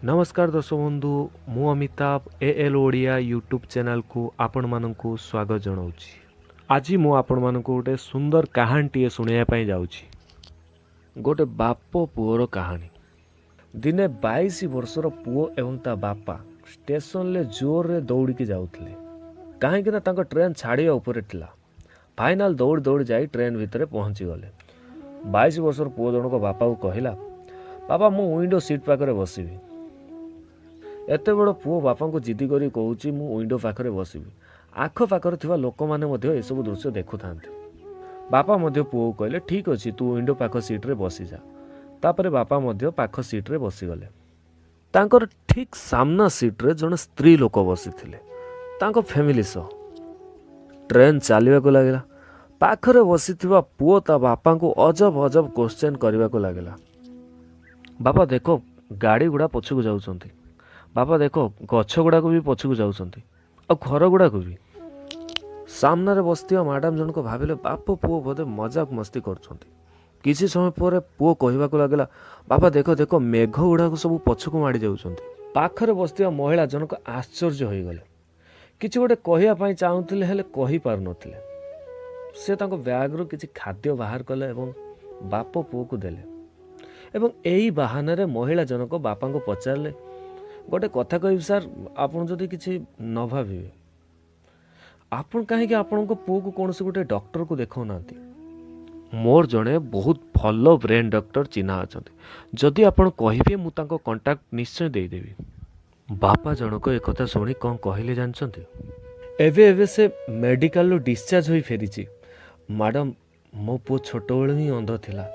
ନମସ୍କାର ଦର୍ଶକ ବନ୍ଧୁ, ମୁଁ Amitabh, A L Odia YouTube ଚ୍ୟାନେଲ୍କୁ ଆପଣମାନଙ୍କୁ ସ୍ୱାଗତ ଜଣାଉଛି। ଆଜି ମୁଁ ଆପଣମାନଙ୍କୁ ଗୋଟେ ସୁନ୍ଦର କାହାଣୀଟିଏ ଶୁଣାଇବା ପାଇଁ ଯାଉଛି, ଗୋଟେ ବାପ ପୁଅର କାହାଣୀ। ଦିନେ 22 ବର୍ଷର ପୁଅ ଏବଂ ତା ବାପା ଷ୍ଟେସନରେ ଜୋରରେ ଦୌଡ଼ିକି ଯାଉଥିଲେ, କାହିଁକିନା ତାଙ୍କ ଟ୍ରେନ୍ ଛାଡ଼ିବା ଉପରେ ଥିଲା। ଫାଇନାଲ୍ ଦୌଡ଼ି ଦୌଡ଼ି ଯାଇ ଟ୍ରେନ୍ ଭିତରେ ପହଞ୍ଚିଗଲେ। 22 ବର୍ଷର ପୁଅ ଜଣକ ବାପାକୁ କହିଲା, "ବାପା, ମୁଁ ୱିଣ୍ଡୋ ସିଟ୍ ପାଖରେ ବସିବି।" ଏତେ ବଡ଼ ପୁଅ ବାପାଙ୍କୁ ଜିଦି କରି କହୁଛି, "ମୁଁ ୱିଣ୍ଡୋ ପାଖରେ ବସିବି।" ଆଖପାଖରେ ଥିବା ଲୋକମାନେ ମଧ୍ୟ ଏସବୁ ଦୃଶ୍ୟ ଦେଖୁଥାନ୍ତି। ବାପା ମଧ୍ୟ ପୁଅକୁ କହିଲେ, "ଠିକ୍ ଅଛି, ତୁ ୱିଣ୍ଡୋ ପାଖ ସିଟ୍ରେ ବସିଯା।" ତାପରେ ବାପା ମଧ୍ୟ ପାଖ ସିଟ୍ରେ ବସିଗଲେ। ତାଙ୍କର ଠିକ୍ ସାମ୍ନା ସିଟ୍ରେ ଜଣେ ସ୍ତ୍ରୀ ଲୋକ ବସିଥିଲେ ତାଙ୍କ ଫ୍ୟାମିଲି ସହ। ଟ୍ରେନ୍ ଚାଲିବାକୁ ଲାଗିଲା। ପାଖରେ ବସିଥିବା ପୁଅ ତା ବାପାଙ୍କୁ ଅଜବ ଅଜବ କୋଶ୍ଚେନ୍ କରିବାକୁ ଲାଗିଲା। "ବାପା, ଦେଖ, ଗାଡ଼ି ଗୁଡ଼ା ପଛକୁ ଯାଉଛନ୍ତି। ବାପା, ଦେଖ, ଗଛ ଗୁଡ଼ାକ ବି ପଛକୁ ଯାଉଛନ୍ତି ଆଉ ଘର ଗୁଡ଼ାକ ବି।" ସାମ୍ନାରେ ବସିଥିବା ମ୍ୟାଡ଼ାମ୍ ଜଣକ ଭାବିଲେ, ବାପ ପୁଅ ବୋଧେ ମଜାକ ମସ୍ତି କରୁଛନ୍ତି। କିଛି ସମୟ ପରେ ପୁଅ କହିବାକୁ ଲାଗିଲା, "ବାପା, ଦେଖ ଦେଖ, ମେଘ ଗୁଡ଼ାକ ସବୁ ପଛକୁ ମାଡ଼ି ଯାଉଛନ୍ତି।" ପାଖରେ ବସିଥିବା ମହିଳା ଜଣକ ଆଶ୍ଚର୍ଯ୍ୟ ହୋଇଗଲେ। କିଛି ଗୋଟେ କହିବା ପାଇଁ ଚାହୁଁଥିଲେ, ହେଲେ କହିପାରୁନଥିଲେ। ସେ ତାଙ୍କ ବ୍ୟାଗରୁ କିଛି ଖାଦ୍ୟ ବାହାର କଲେ ଏବଂ ବାପ ପୁଅକୁ ଦେଲେ ଏବଂ ଏହି ବାହାନାରେ ମହିଳା ଜଣକ ବାପାଙ୍କୁ ପଚାରିଲେ, "ଗୋଟେ କଥା କହିବି ସାର୍, ଆପଣ ଯଦି କିଛି ନ ଭାବିବେ, ଆପଣ କାହିଁକି ଆପଣଙ୍କ ପୁଅକୁ କୌଣସି ଗୋଟେ ଡକ୍ଟରକୁ ଦେଖାଉନାହାନ୍ତି? ମୋର ଜଣେ ବହୁତ ଭଲ ବ୍ରେନ୍ ଡକ୍ଟର ଚିହ୍ନା ଅଛନ୍ତି। ଯଦି ଆପଣ କହିବେ, ମୁଁ ତାଙ୍କ କଣ୍ଟାକ୍ଟ ନିଶ୍ଚୟ ଦେଇଦେବି।" ବାପା ଜଣକ ଏକଥା ଶୁଣି କ'ଣ କହିଲେ ଜାଣିଛନ୍ତି? "ଏବେ ଏବେ ସେ ମେଡ଼ିକାଲରୁ ଡିସଚାର୍ଜ ହୋଇ ଫେରିଛି। ମ୍ୟାଡ଼ାମ୍, ମୋ ପୁଅ ଛୋଟବେଳୁ ହିଁ ଅନ୍ଧ ଥିଲା।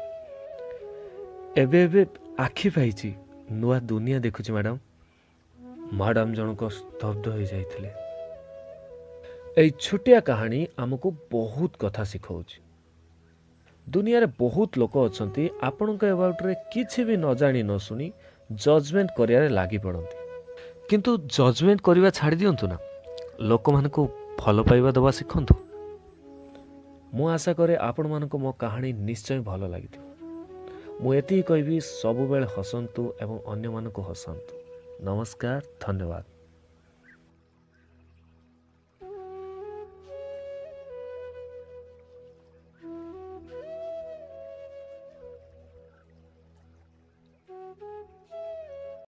ଏବେ ଏବେ ଆଖି ପାଇଛି, ନୂଆ ଦୁନିଆ ଦେଖୁଛି ମ୍ୟାଡ଼ାମ୍।" ମ୍ୟାଡ଼ାମ୍ ଜଣକ ସ୍ତବ୍ଧ ହୋଇଯାଇଥିଲେ। ଏଇ ଛୋଟିଆ କାହାଣୀ ଆମକୁ ବହୁତ କଥା ଶିଖାଉଛି। ଦୁନିଆରେ ବହୁତ ଲୋକ ଅଛନ୍ତି, ଆପଣଙ୍କ ଏବାଉଟ୍ରେ କିଛି ବି ନ ଜାଣି ନ ଶୁଣି ଜଜମେଣ୍ଟ କରିବାରେ ଲାଗି ପଡ଼ନ୍ତି। କିନ୍ତୁ ଜଜମେଣ୍ଟ କରିବା ଛାଡ଼ି ଦିଅନ୍ତୁ ନା, ଲୋକମାନଙ୍କୁ ଭଲ ପାଇବା ଦେବା ଶିଖନ୍ତୁ। ମୁଁ ଆଶା କରେ ଆପଣମାନଙ୍କୁ ମୋ କାହାଣୀ ନିଶ୍ଚୟ ଭଲ ଲାଗିଥିବ। ମୁଁ ଏତିକି କହିବି, ସବୁବେଳେ ହସନ୍ତୁ ଏବଂ ଅନ୍ୟମାନଙ୍କୁ ହସାନ୍ତୁ। ନମସ୍କାର, ଧନ୍ୟବାଦ।